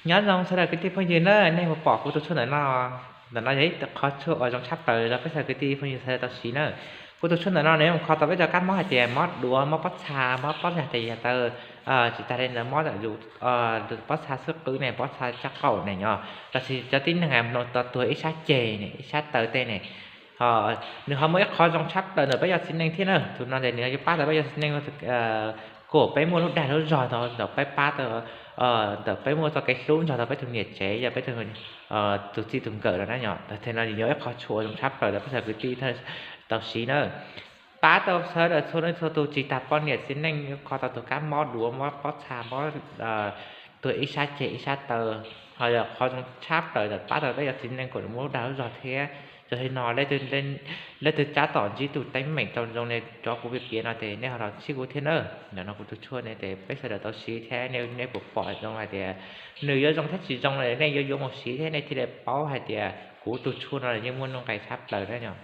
Nyob zoo sawv daws kwv tij phooj ywg na, nej puas pom kuv tus tshuaj ntawm no? Ntawm no yog ib qhov tshuaj uas zoo tshaj plaws rau peb sawv daws kwv tij phooj ywg sawv daws tau siv na. Kuv tus tshuaj ntawm no nws kho tau peb cov kab mob hais tias mob duav, mob pob txha, mob pob zag tes yog taw, tsis tas li ntawd mob yus pob txha xub qwb ne, pob txha caj qaum ne yom, los sis cov tib neeg mloog tau tuag ib sab ceg ne, ib sab taw tej ne. Nws ho muaj ib qhov zoo tshaj plaws ntawm peb cov txiv neej thiab na. Tus no ces nws yuav pab tau peb cov txiv neej kom peb muaj lub dag lub zog ntawm peb pab tau, ntawm peb muaj txoj kev hlub nrog rau peb tus niam tsev, yog peb tus txij tus nkawm no na yom. Tus no yog ib qhov tshuaj zoo tshaj plaws rau peb sawv daws kwv tij tau siv na. Pab tau sawv daws txhua leej txhua tus tsis tas poj niam txiv neej, kho tau tus kab mob duav, mob pob txha, mob tuag ib sab ceg ib sab taw, ho yog qhov zoo tshaj plaws ntawm pab tau peb cov txiv neej kom nws muaj lub dag lub zog thiab. Yog li no leej twg tab tom ntsib tus teeb meem tau zoo li cov kuv piav piav no ces nej ho los ntsib kuv thiab na. Ntawm no kuv tus tshuaj ne ces peb sawv daws tau siv thiab, nej puas pom zoo hais tias nws yuav zoo thiab tsis zoo, nej yuav yuav mus siv thiab nej thiaj li paub hais tias kuv tus tshuaj no yeej muaj nuj nqis tshaj plaws na yom.